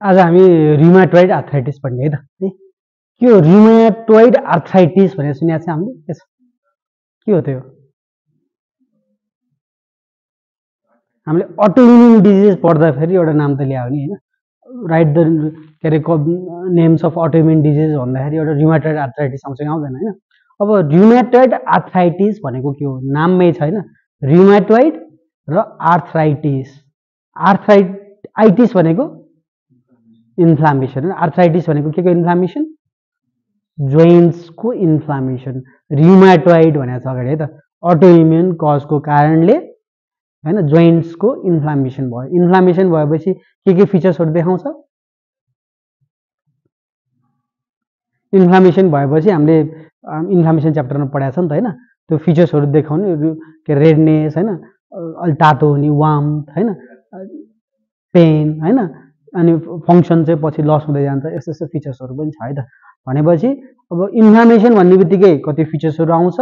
आज हामी रिमाटोइड आर्थराइटिस पढ्ने है त है के हो रिमाटोइड आर्थराइटिस भनेर सुनेको छ हामीले के छ के हो त्यो हामीले अटोइम्युन डिजिज पढ्दाखेरि एउटा नाम त ल्यायो नि हैन राइट द के अरे नेम्स अफ अटोइम्युन डिजिज भन्दाखेरि एउटा रिमाटोइड आर्थराइटिस आउँछ कि आउँदैन हैन अब रिमाटोइड आर्थराइटिस भनेको के हो नाममै छ हैन रिमाटोइड र आर्थराइटिस आर्थराइटिस भनेको इन्फ्लामेसन आर्थराइटिस भनेको के को इन्फ्लामेसन जोइन्ट्सको इन्फ्लामेसन रिमाटोइड भनेको छ अगाडि है त अटोइम्युन कजको कारणले हैन जोइन्ट्सको इन्फ्लामेसन भयो इन्फ्लामेसन भएपछि के फिचर्सहरु देखाउँछ इन्फ्लामेसन भएपछि हामीले इन्फ्लामेसन च्याप्टरमा पढाएको छ नि त हैन त्यो फिचर्सहरु देखाउने के रेडनेस हैन अलि तातो हुने वार्मथ हैन पेन हैन अनि फङ्सन चाहिँ पछि लस हुँदै जान्छ यस्तो यस्तो फिचर्सहरु पनि छ है त भनेपछि अब इन्फ्लामेसन भन्ने बित्तिकै कति फिचर्सहरु आउँछ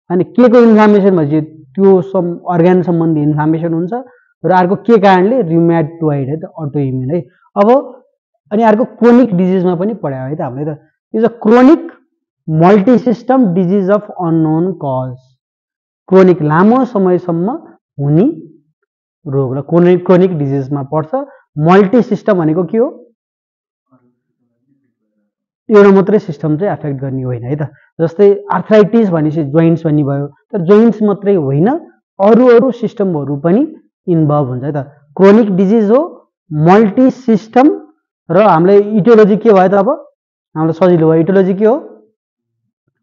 अनि के को इन्फ्लामेसन भनेपछि त्यो सम अर्गान सम्बन्धी इन्फ्लामेसन हुन्छ र अर्को के कारणले रिमाटोइड है त अटोइम्युन है अब अनि अर्को क्रोनिक डिजिजमा पनि पढायो है त हामीले त is a chronic multi system disease of unknown cause chronic लामो समयसम्म हुने रोग र क्रोनिक डिजिजमा पर्छ मल्टी सिस्टम भनेको के हो एउटा मात्रै सिस्टम चाहिँ एफेक्ट गर्ने होइन है त जस्तै आर्थराइटिस भनेपछि जोइन्ट्स भन्ने भयो तर जोइन्ट्स मात्रै होइन अरू सिस्टमहरु पनि इन्भल्भ हुन्छ है त क्रोनिक डिजिज हो मल्टी सिस्टम र हामीले इटियोलोजी के भयो त अब हामीलाई सजिलो भयो इटियोलोजी के हो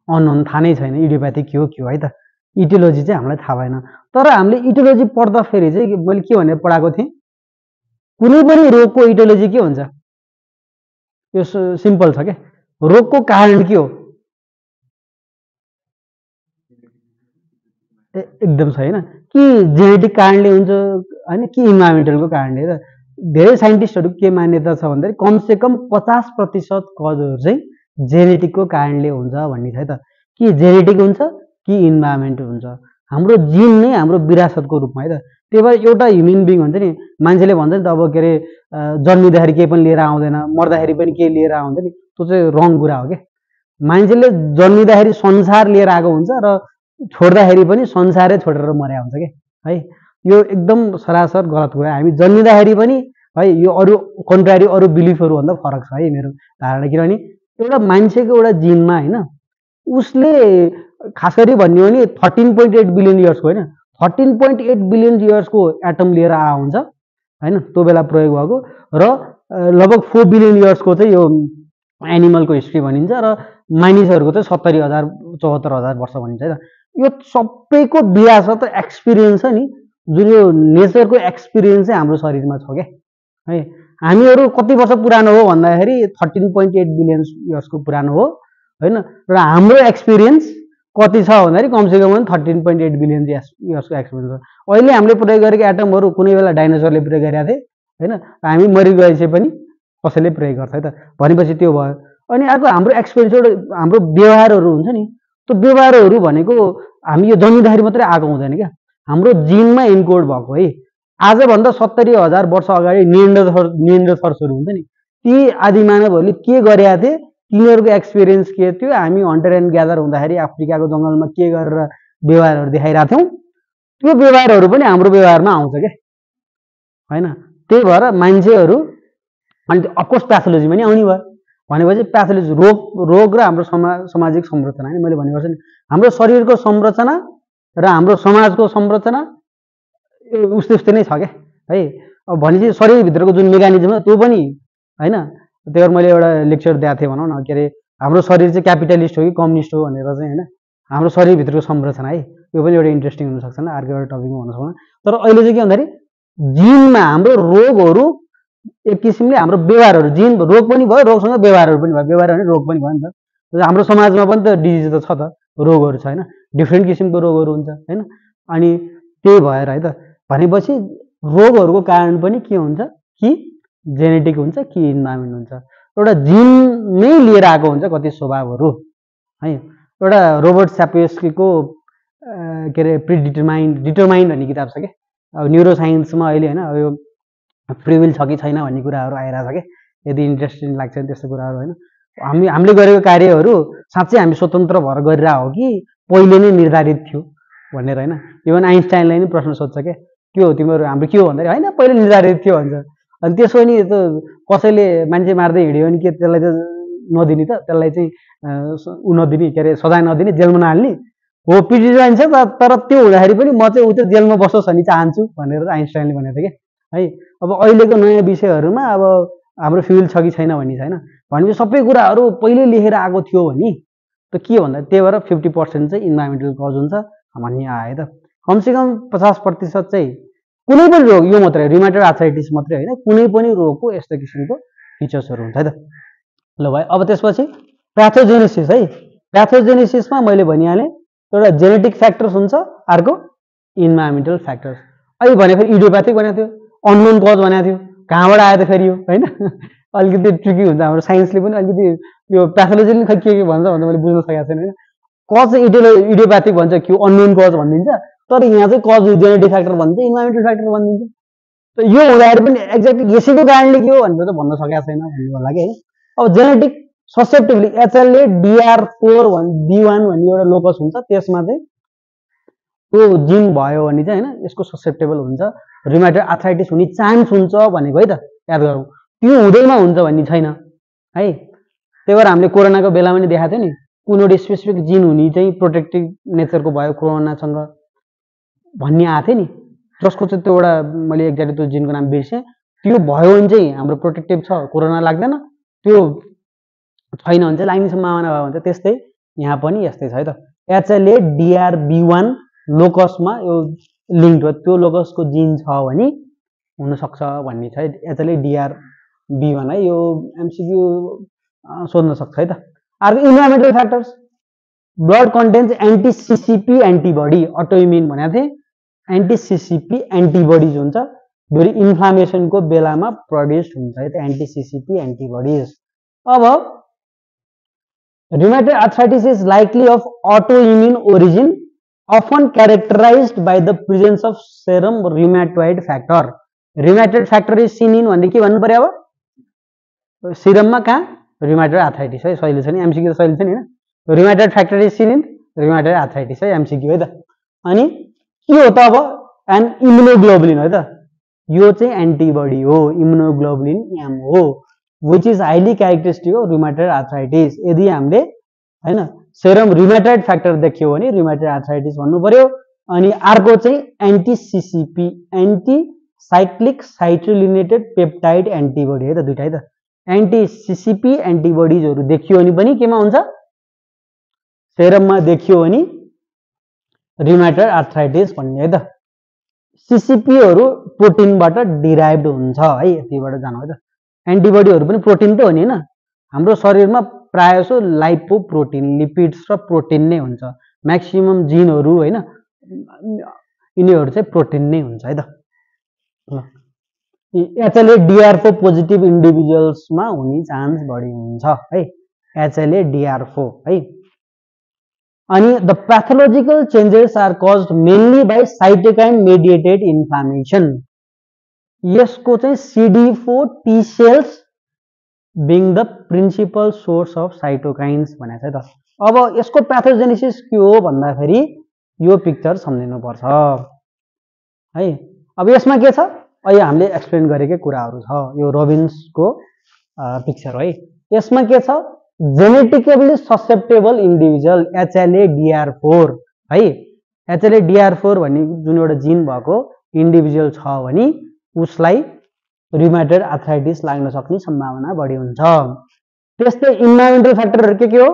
अननोन थाहा नै छैन इडियोप्याथी के हो है त इटियोलोजी चाहिँ हामीलाई थाहा भएन तर हामीले इटियोलोजी पढ्दाखेरि चाहिँ मैले के भनेर पढाएको थिएँ कुनै पनि रोगको इटियोलोजी के हुन्छ यो सिम्पल छ के रोगको कारण के हो एकदम छ हैन कि जेनेटिक कारणले हुन्छ हैन कि इन्भाइरोमेन्टलको कारणले त धेरै साइन्टिस्टहरु के मान्यता छ भन्दाखेरि कमसे कम 50% कजहरु चाहिँ जेनेटिकको कारणले हुन्छ भन्ने छ है त कि जेनेटिक हुन्छ कि इन्भाइरोमेन्ट हुन्छ हाम्रो जिन नै हाम्रो विरासतको रूपमा है त त्यही भएर एउटा ह्युमन बिङ हुन्छ नि मान्छेले भन्छ नि त अब के अरे जन्मिँदाखेरि केही पनि लिएर आउँदैन मर्दाखेरि पनि केही लिएर आउँदैन नि त्यो चाहिँ रङ कुरा हो के मान्छेले जन्मिँदाखेरि संसार लिएर आएको हुन्छ र छोड्दाखेरि पनि संसारै छोडेर मर्या हुन्छ के है यो एकदम सरासर गलत कुरा हामी जन्मिँदाखेरि पनि है यो अरू कन्ट्रारी अरू बिलिफहरु भन्दा फरक छ है मेरो धारणा किनभने एउटा मान्छेको एउटा जिनमा हैन उसले खास गरी भन्ने हो भने 13.8 बिलियन इयर्सको हैन 13.8 बिलियन इयर्सको एटम लिएर आएको हुन्छ हैन त्यो बेला प्रयोग भएको र लगभग 4 बिलियन इयर्सको चाहिँ यो एनिमलको हिस्ट्री भनिन्छ र मानिसहरुको चाहिँ 70,000 74,000 वर्ष भनिन्छ है त यो सबैको विरासत एक्सपिरियन्स छ नि जुन यो नेचरको एक्सपिरियन्स चाहिँ हाम्रो शरीरमा छ के है हामीहरु कति वर्ष पुरानो हो भन्दाखेरि 13.8 बिलियन इयर्सको पुरानो हो हैन र हाम्रो एक्सपिरियन्स कति छ भन्दाखेरि कमसे कम 13.8 बिलियन इयर्सको एक्सपिरियन्स हो अहिले हामीले प्रयोग गरेको एटमहरु कुनै बेला डाइनोसरले प्रयोग गरेका थिए हैन हामी मरिगएपछि पनि कसैले प्रयोग गर्छ है त भनेपछि त्यो भयो अनि अर्को हाम्रो एक्सपिरियन्स हाम्रो व्यवहारहरु हुन्छ नि त्यो व्यवहारहरु भनेको हामी यो जन्मिँदाखेरि मात्रै आएको हुँदैन क्या हाम्रो जिनमा इन्कोड भएको है आज भन्दा 70,000 वर्ष अगाडि निएन्डरथल्सहरु हुन्छ नि ती आदि मानवहरुले के गरेका थिए तिनीहरुको एक्सपिरियन्स के थियो हामी हन्टर एन्ड ग्यादर हुँदाखेरि अफ्रिकाको जंगलमा के गरेर व्यवहारहरु देखाइरहेका थियौ त्यो व्यवहारहरु पनि हाम्रो व्यवहारमा आउँछ के हैन त्यही भएर मान्छेहरु अनि अफकोर्स प्याथोलोजीमा नि आउने भयो भनेपछि प्याथोलोजी रोग र हाम्रो सामाजिक संरचना हैन मैले भनेको नि हाम्रो शरीरको संरचना र हाम्रो समाजको संरचना उस्तै नै छ के है अब भनेपछि शरीर भित्रको जुन मेकानिजम त्यो पनि हैन त्यही भएर मैले एउटा लेक्चर दिएको थिएँ भनौँ न के अरे हाम्रो शरीर चाहिँ क्यापिटलिस्ट हो कि कम्युनिस्ट हो भनेर चाहिँ हैन हाम्रो शरीर भित्रको संरचना है यो पनि एउटा इन्ट्रेस्टिङ हुन सक्छ नि अर्को एउटा टपिकमा भन्न सक्दैन तर अहिले चाहिँ के भन्दाखेरि जिनमा हाम्रो रोगहरु एक किसिमले हाम्रो व्यवहारहरु जिन रोग पनि भयो रोगसँग व्यवहारहरु पनि भयो व्यवहार भने रोग पनि भयो नि त हाम्रो समाजमा पनि त डिजिज त छ त रोगहरु छ हैन डिफ्रेन्ट किसिमको रोगहरु हुन्छ हैन अनि त्यही भएर है त भनेपछि रोगहरुको कारण पनि के हुन्छ कि जेनेटिक हुन्छ कि इन्भाइरोमेन्ट हुन्छ एउटा जिन नै लिएर आएको हुन्छ कति स्वभावहरु है एउटा रोबर्ट सैपियस्कीको के अरे डिटरमाइन्ड भन्ने किताब छ के अब न्यूरो साइन्समा अहिले हैन यो फ्री विल छ कि छैन भन्ने कुराहरु आइरहेछ के यदि इन्ट्रेस्टिङ लाग्छ नि त्यस्तो कुराहरू होइन। हामीले गरेको कार्यहरू साँच्चै हामी स्वतन्त्र भएर गरिरह हो कि पहिले नै निर्धारित थियो भनेर होइन। इभन आइन्स्टाइनलाई नि प्रश्न सोध्छ के हो तिमीहरू हाम्रो के हो भन्दाखेरि होइन पहिले निर्धारित थियो भन्छ। अनि त्यसो नि त कसैले मान्छे मार्दै हिँड्यो भने के त्यसलाई त नदिने त, त्यसलाई चाहिँ ऊ नदिने, के अरे सजाय नदिने, जेलमा नहाल्ने हो, पिटिट जान्छ। तर त्यो हुँदाखेरि पनि म चाहिँ ऊ त्यो जेलमा बसोस् भन्ने चाहन्छु भनेर आइन्स्टाइनले भनेको थियो क्या है। अब अहिलेको नयाँ विषयहरूमा अब हाम्रो फ्युल छ कि छैन भन्ने छैन भनेपछि सबै कुराहरू पहिले लेखेर आएको थियो भने त के भन्दा त्यही भएर 50% चाहिँ इन्भाइरोमेन्टल कज हुन्छ भन्ने आयो त। कमसेकम 50% चाहिँ कुनै पनि रोग, यो मात्रै रिमाटोइड आर्थराइटिस मात्रै होइन, कुनै पनि रोगको यस्तो किसिमको फिचर्सहरू हुन्छ है त। ल भाइ, अब त्यसपछि प्याथोजेनेसिस है। प्याथोजेनेसिसमा मैले भनिहालेँ एउटा जेनेटिक फ्याक्टर्स हुन्छ, अर्को इन्भाइरोमेन्टल फ्याक्टर्स। अहिले भने फेरि इडियोप्याथिक भनेको थियो, अननोन कज भनेको थियो, कहाँबाट आयो त फेरि यो होइन। अलिकति ट्रिकी हुन्छ, हाम्रो साइन्सले पनि अलिकति यो प्याथोलोजीले खै के भन्छ भनेर मैले बुझ्न सकेको छैन होइन। कज चाहिँ इडियोप्याथिक भन्छ, के अननोन कज भनिदिन्छ, तर यहाँ चाहिँ कज जेनेटिक फ्याक्टर भन्छ, इन्भाइरोमेन्टल फ्याक्टर भनिदिन्छ। त यो हुँदाखेरि पनि एक्ज्याक्टली यसैको कारणले के हो भनेर चाहिँ भन्न सकेको छैन भन्ने होला कि है। अब जेनेटिक ससेप्टिभली HLA DR4 B1 भन्ने एउटा लोकस हुन्छ, त्यसमा चाहिँ त्यो जिन भयो भने चाहिँ होइन यसको ससेप्टेबल हुन्छ, रिमाटोइड आर्थराइटिस हुने चान्स हुन्छ भनेको है त, याद गरौँ। त्यो हुँदैन हुन्छ भन्ने छैन है। त्यही भएर हामीले कोरोनाको बेलामा नि देखाएको थियो नि, कुन एउटा स्पेसिफिक जिन हुने चाहिँ प्रोटेक्टिभ नेचरको भयो कोरोनासँग भन्ने आएको थियो नि, जसको चाहिँ त्यो एउटा मैले एक्ज्याक्टली त्यो जिनको नाम बिर्सेँ। त्यो भयो भने चाहिँ हाम्रो प्रोटेक्टिभ छ, कोरोना लाग्दैन। त्यो छैन भने चाहिँ लाग्ने सम्भावना भयो भने त्यस्तै यहाँ पनि यस्तै छ है त। HLA DRB1 लोकसमा यो लिङ्क हो, त्यो लोकसको जिन छ भने हुनसक्छ भन्ने छ है। HLA DRB1 है, यो MCQ सोध्न सक्छ है त। अर्को environmental factors, blood contains anti CCP antibody, autoimmune भनेको थिएँ, एन्टी-CCP एन्टिबडिज हुन्छ, फेरि इन्फ्लामेसनको बेलामा प्रड्युस हुन्छ है त एन्टी-CCP एन्टिबडिज। अब rheumatoid arthritis is likely of autoimmune origin, often characterized by the presence of serum rheumatoid factor. Rheumatoid factor is seen in भन्ने के भन्नु पर्यो अब सिरममा कहाँ rheumatoid arthritis है, सहिले छ नि MCQ सहिले छ नि हैन। rheumatoid factor is seen in rheumatoid arthritis है MCQ है त। अनि के हो त अब एन इम्युनोग्लोबुलिन है त, यो चाहिँ एन्टिबडी हो, इम्युनोग्लोबुलिन M हो, which is highly characteristic of rheumatoid arthritis। यदि हामीले हैन सेरम rheumatoid factor देख्यो भने rheumatoid arthritis भन्नु पर्यो। अनि अर्को चाहिँ एन्टी-CCP एन्टी साइक्लिक साइट्रोलिनेटेड पेप्टाइड एन्टिबडी है त, दुईटा है त। एन्टी-CCP एन्टिबडीजहरु देखियो भने पनि केमा हुन्छ, सेरममा देखियो भने rheumatoid arthritis भन्ने है त। CCPहरु प्रोटिनबाट डिराइभ्ड हुन्छ है, यतिबाट जानु है त। एन्टिबडीहरु पनि प्रोटिन त हो नि हैन, हाम्रो शरीरमा प्रायसो लाइपोप्रोटिन लिपिड्स र प्रोटिन नै हुन्छ, म्याक्सिमम जिनहरु हैन यिनीहरु चाहिँ प्रोटिन नै हुन्छ है त। HLA DR4 पोजिटिभ इन्डिभिजुअल्समा हुने चान्स बढी हुन्छ है, HLA DR4 है। अनि the pathological changes are caused mainly by cytokine mediated inflammation. यसको चाहिँ CD4 T cells being the principal source of cytokines भनेको छ है त। अब यसको प्याथोजेनेसिस के हो भन्दाखेरि यो पिक्चर सम्झिनु पर्छ है। अब यसमा के छ, अहिले हामीले एक्सप्लेन गरेकै कुराहरू छ, यो रोबिन्सको पिक्चर है। यसमा के छ, genetically susceptible individual HLA DR4 है। HLA DR4 भन्ने जुन एउटा जिन भएको इन्डिभिजुअल छ भने उसलाई rheumatoid arthritis लाग्न सक्ने सम्भावना बढी हुन्छ। त्यस्तै इन्भाइरोमेन्टल फ्याक्टरहरु के हो,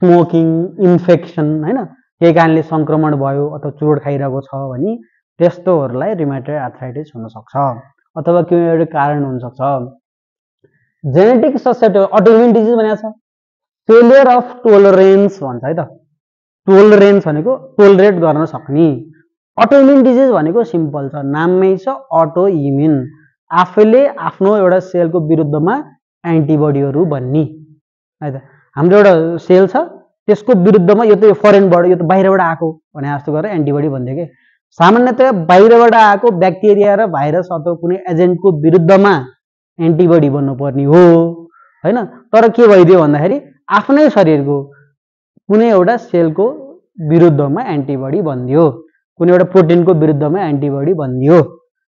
स्मोकिङ, इन्फेक्सन हैन, केही कारणले संक्रमण भयो अथवा चुरोट खाइरहेको छ भने त्यस्तोहरुलाई rheumatoid arthritis हुन सक्छ, अथवा कुनै एउटा कारण हुन सक्छ। जेनेटिक ससेप्टेबल अटोइम्युन डिजिज भनेको छ, फेलियर अफ टोलरेन्स भन्छ है त। टोलरेन्स भनेको टोलरेट गर्न सक्ने, अटोइम्युन डिजिज भनेको सिम्पल छ, नाममै छ अटोइम्युन, आफैले आफ्नो एउटा सेलको विरुद्धमा एन्टिबडीहरु बन्ने है त। हाम्रो एउटा सेल छ, त्यसको विरुद्धमा यो त फरेनबाट, यो त बाहिरबाट आएको भने जस्तो गरेर एन्टिबडी भन्दे के। सामान्यतया बाहिरबाट आएको ब्याक्टेरिया र भाइरस अथवा कुनै एजेन्टको विरुद्धमा एन्टिबडी बन्नुपर्ने हो हैन। तर के भइदियो भन्दाखेरि आफ्नै शरीरको कुनै एउटा सेलको विरुद्धमा एन्टिबडी बनिदियो, कुनै एउटा प्रोटिनको विरुद्धमा एन्टिबडी बनिदियो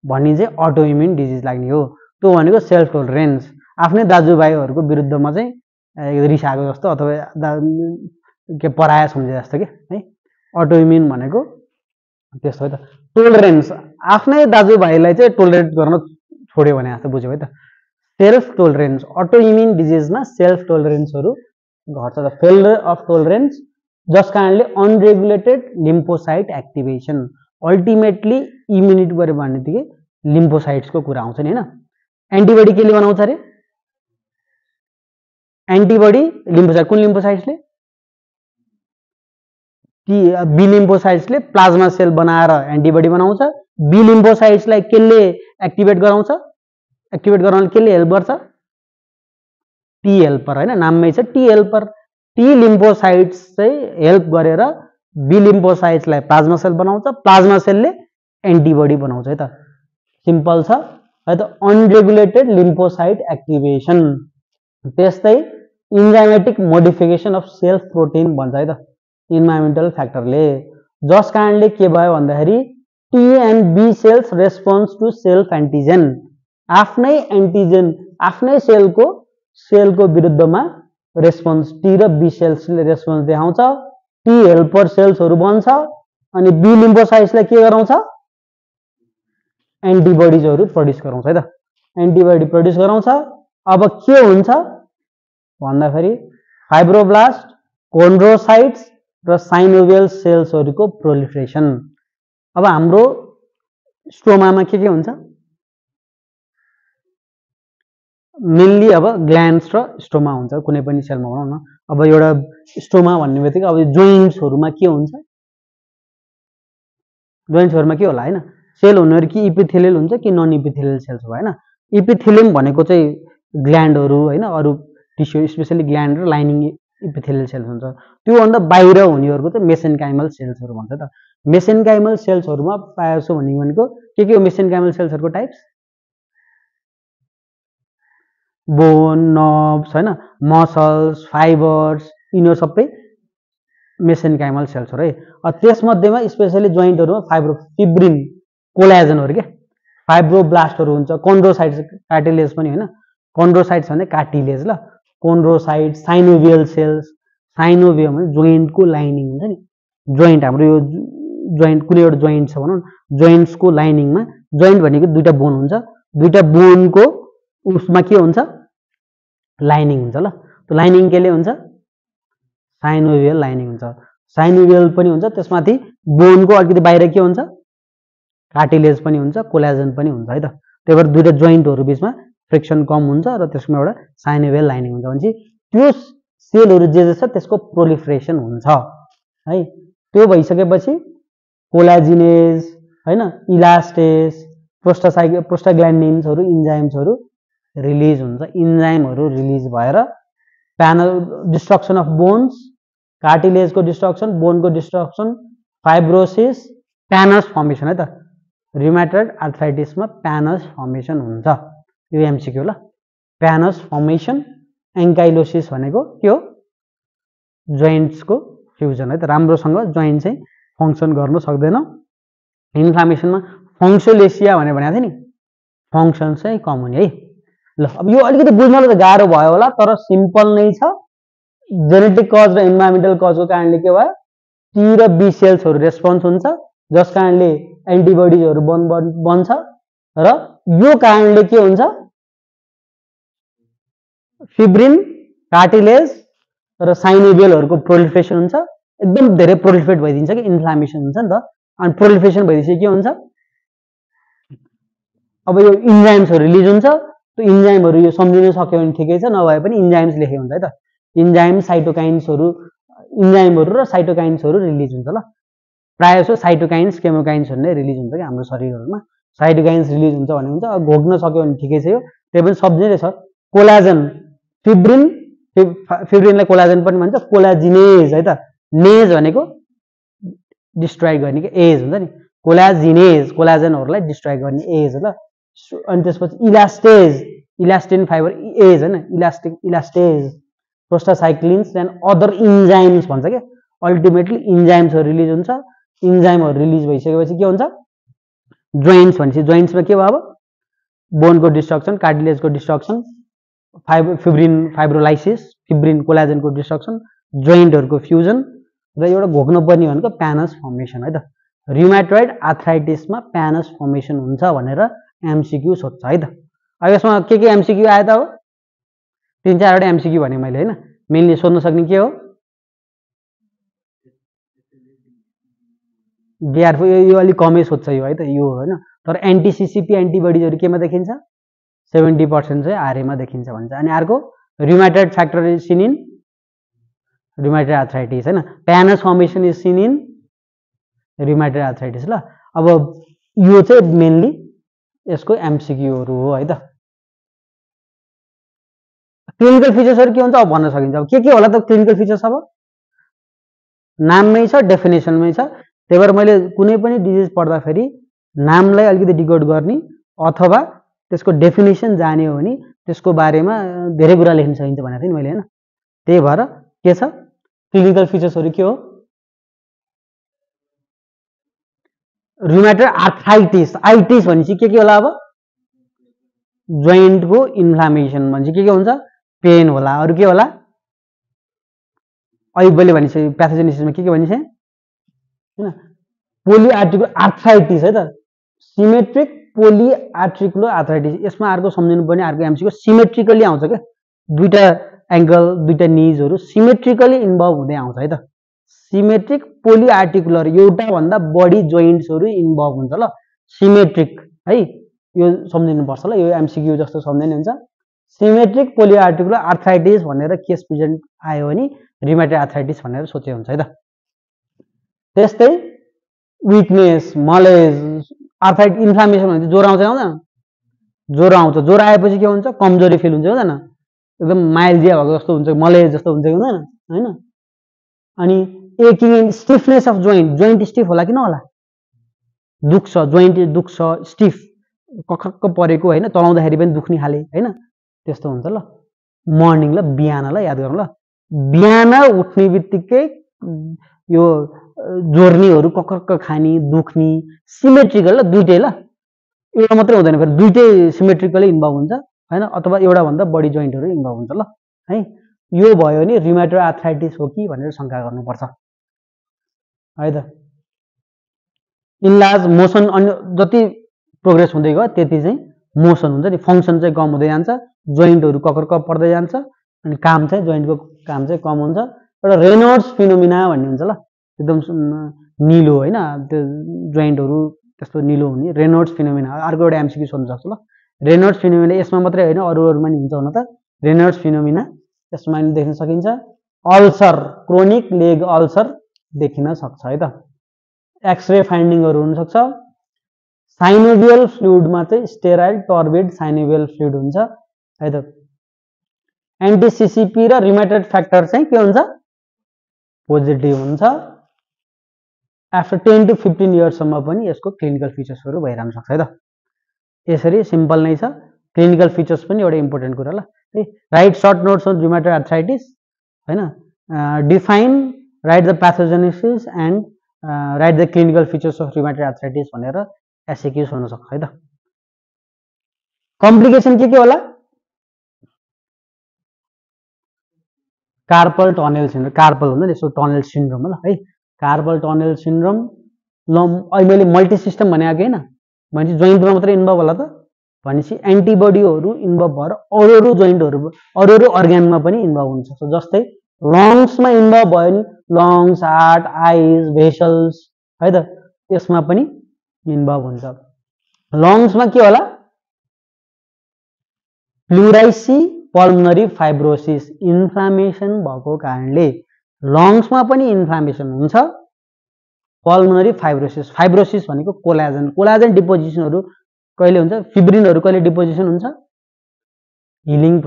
भन्ने चाहिँ अटोइम्युन डिजिज लाग्ने हो। त्यो भनेको सेल्फ टोलरेन्स, आफ्नै दाजुभाइहरूको विरुद्धमा चाहिँ रिसाएको जस्तो अथवा के पराया सम्झे जस्तो के है। अटोइम्युन भनेको त्यस्तो है त। टोलरेन्स आफ्नै दाजुभाइलाई चाहिँ टोलरेट गर्न छोड्यो भने जस्तो बुझ्यो है त। सेल्फ टोलरेन्स अटोइम्युन डिजिजमा सेल्फ टोलरेन्सहरू घट्छ त। फेलियर अफ टोलरेन्स जस कारणले unregulated lymphocyte activation, ultimately immunity गऱ्यो भनेदेखि लिम्फोसाइट्सको कुरा आउँछ नि हैन। एन्टिबडी केले बनाउँछ अरे? एन्टिबडी लिम्फोसाइट, कुन लिम्फोसाइट्सले? बी लिम्फोसाइट्सले प्लाज्मा सेल बनाएर एन्टिबडी बनाउँछ। बी लिम्फोसाइट्सलाई केले एक्टिभेट गराउँछ? एक्टिभेट गराउन केले हेल्प गर्छ? टी हेल्पर हैन, नाममै छ टी हेल्पर। टी लिम्फोसाइट्स चाहिँ हेल्प गरेर बी लिम्फोसाइट्सलाई प्लाज्मा सेल बनाउँछ, प्लाज्मा सेलले एन्टिबडी बनाउँछ है त। सिम्पल छ है त। अनरेगुलेटेड लिम्फोसाइट एक्टिभेसन, त्यस्तै इन्जाइमेटिक मोडिफिकेसन अफ सेल्फ प्रोटिन भन्छ है त इन्भाइरोमेन्टल फ्याक्टरले। जस कारणले के भयो भन्दाखेरि T and B cells response to self antigen, आफ्नै एन्टिजेन आफ्नै सेलको विरुद्धमा रेस्पोन्स टी र बी सेल्सले रेस्पोन्स देखाउँछ। टी हेल्पर सेल्सहरू बन्छ अनि बी लिम्फोसाइट्सलाई के गराउँछ? एन्टिबडिजहरू प्रड्युस गराउँछ है त। एन्टिबडी प्रड्युस गराउँछ। अब के हुन्छ भन्दाखेरि फाइब्रोब्लास्ट, कोन्ड्रोसाइट्स र साइनोभियल सेल्सहरूको प्रोलिफरेसन। अब हाम्रो स्टोमामा के हुन्छ? मेनली अब ग्ल्यान्ड्स र स्टोमा हुन्छ कुनै पनि सेलमा भनौँ न। अब एउटा स्टोमा भन्ने बित्तिकै अब जोइन्ट्सहरूमा के हुन्छ? जोइन्ट्सहरूमा के होला हैन? सेल हुनेहरू कि इपिथेलियल हुन्छ कि नन इपिथेलियल सेल्स हो हैन। इपिथेलियम भनेको चाहिँ ग्ल्यान्डहरू हैन, अरू टिस्यु स्पेसली ग्ल्यान्ड र लाइनिङ इपिथेलियल सेल्स हुन्छ। त्योभन्दा बाहिर हुनेहरूको चाहिँ मेसेन्काइमल सेल्सहरू भन्छ त। मेसेन्काइमल सेल्सहरूमा प्रायः जसो भनेको के हो? मेसेन्काइमल सेल्सहरूको टाइप्स बोन, नर्भ्स हैन, मसल्स, फाइबर्स, यिनीहरू सबै मेसेन्काइमल सेल्सहरू है। त्यसमध्येमा स्पेसली जोइन्टहरूमा फिब्रिन, कोलाजनहरू के फाइब्रोब्लास्टहरू हुन्छ। कोन्ड्रोसाइट्स, कार्टिलेज पनि हैन। कोन्ड्रोसाइट्स भने कार्टिलेज ल। कोन्ड्रोसाइट, साइनोभियल सेल्स, साइनोभियम भने जोइन्टको लाइनिङ हुन्छ नि। जोइन्ट हाम्रो यो जोइन्ट कुनै एउटा जोइन्ट छ भनौँ न, जोइन्ट्सको लाइनिङमा, जोइन्ट भनेको दुईटा बोन हुन्छ, दुईटा बोनको उसमा के हुन्छ? लाइनिङ हुन्छ ल। त्यो लाइनिङ केले हुन्छ? साइनोभियल लाइनिङ हुन्छ। साइनोभियल पनि हुन्छ, त्यसमाथि बोनको अलिकति बाहिर के हुन्छ? कार्टिलेज पनि हुन्छ, कोलाजन पनि हुन्छ है त। त्यही भएर दुईटा जोइन्टहरू बिचमा फ्रिक्सन कम हुन्छ र त्यसमा एउटा साइनोभियल लाइनिङ हुन्छ भनेपछि त्यो सेलहरू जे छ त्यसको प्रोलिफरेसन हुन्छ है। त्यो भइसकेपछि कोलाजिनेज हैन, इलास्टेज, प्रोस्टाग्ल्यान्डिन्सहरू, इन्जाइम्सहरू रिलिज हुन्छ। इन्जाइमहरू रिलिज भएर डिस्ट्रक्सन अफ बोन्स, कार्टिलेजको डिस्ट्रक्सन, बोनको डिस्ट्रक्सन, फाइब्रोसिस, प्यानस फर्मेसन है त। रुमेटोइड आर्थराइटिसमा प्यानस फर्मेसन हुन्छ। यो एमसिक्यू ल। प्यानस फर्मेसन, एङ्काइलोसिस भनेको के हो? जोइन्ट्सको फ्युजन है त। राम्रोसँग जोइन्ट चाहिँ फङ्सन गर्न सक्दैन। इन्फ्लामेसनमा फङ्सोलेसिया भनेको थियो नि, फङ्सन चाहिँ कम हुने है। ल अब यो अलिकति बुझ्नलाई त गाह्रो भयो होला, तर सिम्पल नै छ। जेनेटिक कज र इन्भाइरोमेन्टल कजको कारणले के भयो? टी र बी सेल्सहरू रेस्पोन्स हुन्छ, जस कारणले एन्टिबडिजहरू बन्छ र यो कारणले के हुन्छ? फिब्रिन, कार्टिलेज र साइनोभियलहरूको प्रोलिफरेसन हुन्छ। एकदम धेरै प्रोलिफरेट भइदिन्छ कि इन्फ्लामेसन हुन्छ नि त। अनि प्रोलिफरेसन भइदिएपछि के हुन्छ? अब यो इन्जाइम्सहरू रिलिज हुन्छ। त्यो इन्जाइमहरू यो सम्झिन सक्यो भने ठिकै छ, नभए पनि इन्जाइम्स लेखे हुन्छ है त। इन्जाइम, साइटोकाइन्सहरू, इन्जाइमहरू र साइटोकाइन्सहरू रिलिज हुन्छ ल। प्रायः जसो साइटोकाइन्स, केमोकाइन्सहरू नै रिलिज हुन्छ कि हाम्रो शरीरहरूमा। साइटोकाइन्स रिलिज हुन्छ भने हुन्छ, घोक्न सक्यो भने ठिकै छ। यो त्यही पनि सब्जी छ। कोलाजन, फिब्रिन, फिब्रिनलाई कोलाजन पनि भन्छ, कोलाजिनेज है त। नेज भनेको डिस्ट्रोय गर्ने के एज हुन्छ नि। कोलाजिनेज, कोलाजनहरूलाई डिस्ट्रोय गर्ने एज ल। अनि त्यसपछि इलास्टेज, इलास्टिन फाइबर एज हैन इलास्टेज प्रोस्टासाइक्लिन्स एन्ड अदर इन्जाइम्स भन्छ के अल्टिमेटली इन्जाइम्सहरु रिलिज हुन्छ इन्जाइमहरु रिलिज भइसकेपछि के हुन्छ जोइन्ट्स भनेपछि जोइन्ट्समा के भयो अब बोनको डिस्ट्रक्सन कार्टिलेजको डिस्ट्रक्सन फिब्रिन कोलाजनको डिस्ट्रक्सन जोइन्टहरुको फ्युजन र एउटा घोक्नुपर्ने भनेको प्यानस फर्मेसन है त र्युमाटोइड आर्थराइटिसमा प्यानस फर्मेसन हुन्छ भनेर एमसीक्यू सोध्छ है त अब यसमा के एमसीक्यू आयो त अब 3-4 वटा एमसीक्यू भने मैले हैन मेनली सोध्न सक्ने के हो डीआर4 यो अलि कमै सोध्छ यो है त यो हैन तर एन्टी-सीसीपी एन्टिबडीजहरु केमा देखिन्छ 70% चाहिँ आरएमा देखिन्छ भन्छ अनि अर्को rheumatoid factor is seen in rheumatoid arthritis हैन pannus formation is seen in rheumatoid arthritis ल अब यो चाहिँ मेनली यसको एमसीक्यूहरु हो है त क्लिनिकल फिचर्सहरु के हुन्छ अब भन्न सकिन्छ अब के होला त क्लिनिकल फिचर्स अब नाममै छ डेफिनेसनमै छ त्यही भएर मैले कुनै पनि डिजिज पढ्दाखेरि नामलाई अलिकति डिकोड गर्ने अथवा त्यसको डेफिनेसन जाने हो भने त्यसको बारेमा धेरै कुरा लेख्न सकिन्छ भनेको थिएँ नि मैले हैन त्यही भएर के छ क्लिनिकल फिचर्सहरु के हो र्युमाटोइड आर्थराइटिस आइटिस भनेपछि के होला अब जोइन्टको इन्फ्लामेसन भनेपछि के हुन्छ पेन होला अरु के होला अहिले भनिसके प्याथोजेनेसिसमा के भनिसके हैन पोलिआर्टिकुलर आर्थराइटिस है त सिमेट्रिक पोलिआर्टिकुलर आर्थराइटिस यसमा अर्को सम्झिनु पर्ने अर्को एमसीको सिमेट्रिकली आउँछ के दुईटा एंगल दुईटा निजहरु सिमेट्रिकली इन्भल्भ हुँदै आउँछ है त सिमेट्रिक पोलिआर्टिकुलर एउटा भन्दा बढी जोइन्ट्सहरु इन्भल्भ हुन्छ ल सिमेट्रिक है यो सम्झिनु पर्छ ल यो एमसीक्यू जस्तो सम्झिनु हुन्छ सिमेट्रिक पोलिआर्टिकुलर आर्थराइटिस भनेर केस प्रेजेन्ट आयो भने र्युमाटोइड आर्थराइटिस भनेर सोचे हुन्छ है त त्यस्तै विकनेस मलेज आर्थराइटिस इन्फ्लामेसन भने ज्वरो आउँछ आउँदैन ज्वरो आएपछि के हुन्छ कमजोरी फिल हुन्छ हुँदैन एकदम माइल्डिया भएको जस्तो हुन्छ मलेज जस्तो हुन्छ हुँदैन हैन अनि एकिङ and stiffness of joint stiff होला कि नहोला दुख्छ जोइन्ट दुख्छ स्टिफ कखक्क परेको हैन चलाउँदाखेरि पनि दुख्ने खाले हैन त्यस्तो हुन्छ ल मर्निङ ल बिहान ल याद गरौँ ल बिहान उठ्ने बित्तिकै यो जोर्नीहरु कखक्क खानी दुख्नी सिमेट्रिकल ल दुईटै ल एउटा मात्रै हुँदैन फेरि दुईटै सिमेट्रिकली इन्भल्भ हुन्छ हैन अथवा एउटा भन्दा बढी जोइन्टहरु इन्भल्भ हुन्छ ल है यो भयो नि र्युमाटोइड आर्थराइटिस हो कि भनेर शंका गर्नुपर्छ है त इन्लार्ज मोसन जति प्रोग्रेस हुँदै गयो त्यति चाहिँ मोसन हुन्छ नि फंक्सन चाहिँ कम हुँदै जान्छ जोइन्टहरु ककर्क पर्दै जान्छ अनि काम चाहिँ जोइन्टको काम चाहिँ कम हुन्छ एउटा रेनॉल्ड्स फिनोमिना भन्ने हुन्छ ल एकदम निलो हैन त्यो जोइन्टहरु त्यस्तो निलो हुने रेनॉल्ड्स फिनोमिना अर्को एउटा एमसीक्यू सोध्न सक्छु ल रेनॉल्ड्स फिनोमिना यसमा मात्रै हैन अरुमा नि हुन्छ हुन त रेनॉल्ड्स फिनोमिना यसमा नि देख्न सकिन्छ अल्सर क्रोनिक लेग अल्सर देखिन सक्छ है त एक्सरे फाइन्डिङहरु हुन सक्छ साइनोभियल फ्लुइडमा चाहिँ स्टेराइल टर्बिड साइनोभियल फ्लुइड हुन्छ है त एन्टी-सीसीपी र र्युमाटोइड फ्याक्टर चाहिँ के हुन्छ पोजिटिभ हुन्छ आफ्टर 10 to 15 इयर्स सम्म पनि यसको क्लिनिकल फिचर्सहरु भइरहन सक्छ है त यसरी सिम्पल नै छ क्लिनिकल फिचर्स पनि एउटा इम्पोर्टेन्ट कुरा ल है write short notes on rheumatoid arthritis हैन define write the pathogenesis and write the clinical features of rheumatoid arthritis भनेर एसक्यूज हुन सक्छ है त कम्प्लिकेसन के होला कार्पल टनल सिन्ड्रोम कार्पल हुन्छ नि यसो टनल सिन्ड्रोम ल है कार्पल टनल सिन्ड्रोम ल अहिले मैले मल्टी सिस्टम भनेको हैन भनेपछि जोइन्टमा मात्रै इन्भल्भ होला त भनेपछि एन्टिबडीहरु इन्भल्भ भएर अरु जोइन्टहरु अरु अर्गानमा पनि इन्भल्भ हुन्छ सक्छ जस्तै लङ्समा इन्भल्भ भयो नि लङ्स हार्ट आइज भेसल्स है त त्यसमा पनि इन्भल्भ हुन्छ लङ्समा के होला प्लुराइसी पल्मोनरी फाइब्रोसिस इन्फ्लामेसन भएको कारणले लङ्समा पनि इन्फ्लामेसन हुन्छ पल्मोनरी फाइब्रोसिस फाइब्रोसिस भनेको कोलाजन डिपोजिसनहरु कहिले हुन्छ फिब्रिनहरु कहिले डिपोजिसन हुन्छ हिलिङ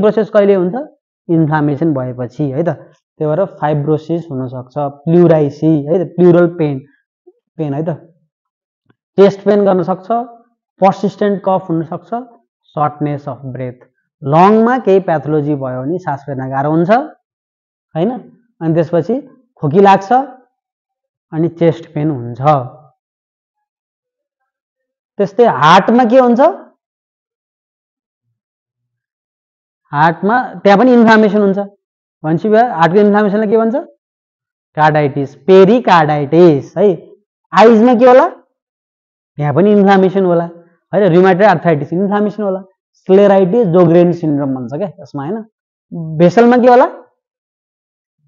प्रोसेस कहिले हुन्छ इन्फ्लामेसन भएपछि है त त्यही भएर फाइब्रोसिस हुन सक्छ प्लुराइसी है त प्लुरल पेन है त चेस्ट पेन गर्न सक्छ पर्सिस्टेन्ट कफ हुन सक्छ सर्टनेस अफ ब्रेथ। लङमा केही प्याथोलोजी भयो भने सास फेर्न गाह्रो हुन्छ हैन, अनि त्यसपछि खोकी लाग्छ अनि चेस्ट पेन हुन्छ। त्यस्तै हार्टमा के हुन्छ, हार्टमा त्यहाँ पनि इन्फ्लामेसन हुन्छ भनेपछि हार्टको इन्फ्लामेसनलाई के भन्छ, कार्डाइटिस, पेरिकार्डाइटिस है। आइजमा के होला, यहाँ पनि इन्फ्लामेसन होला है, रुमेटोइड आर्थराइटिस इन्फ्लामेसन होला, स्क्लेराइटिस जोग्रेन सिन्ड्रोम भन्छ क्या यसमा हैन। भेसलमा के होला,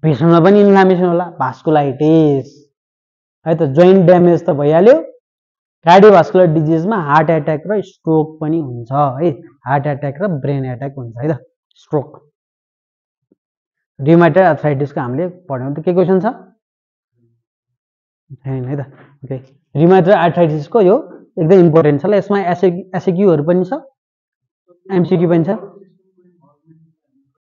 भेसलमा पनि इन्फ्लामेसन होला, भास्कुलाइटिस है त। जोइन्ट ड्यामेज त भइहाल्यो। कार्डियोभास्कुलर डिजिजमा हार्ट एट्याक र स्ट्रोक पनि हुन्छ है, हार्ट एट्याक र ब्रेन एट्याक हुन्छ है त, स्ट्रोक। रुमेटोइड आर्थराइटिसको हामीले पढ्यौँ। त के क्वेसन छ छैन है त। ओके, रुमेटोइड आर्थराइटिसको यो एकदम इम्पोर्टेन्ट छ ल। यसमा एसएक्यूहरू पनि छ, एमसिक्यू पनि छ।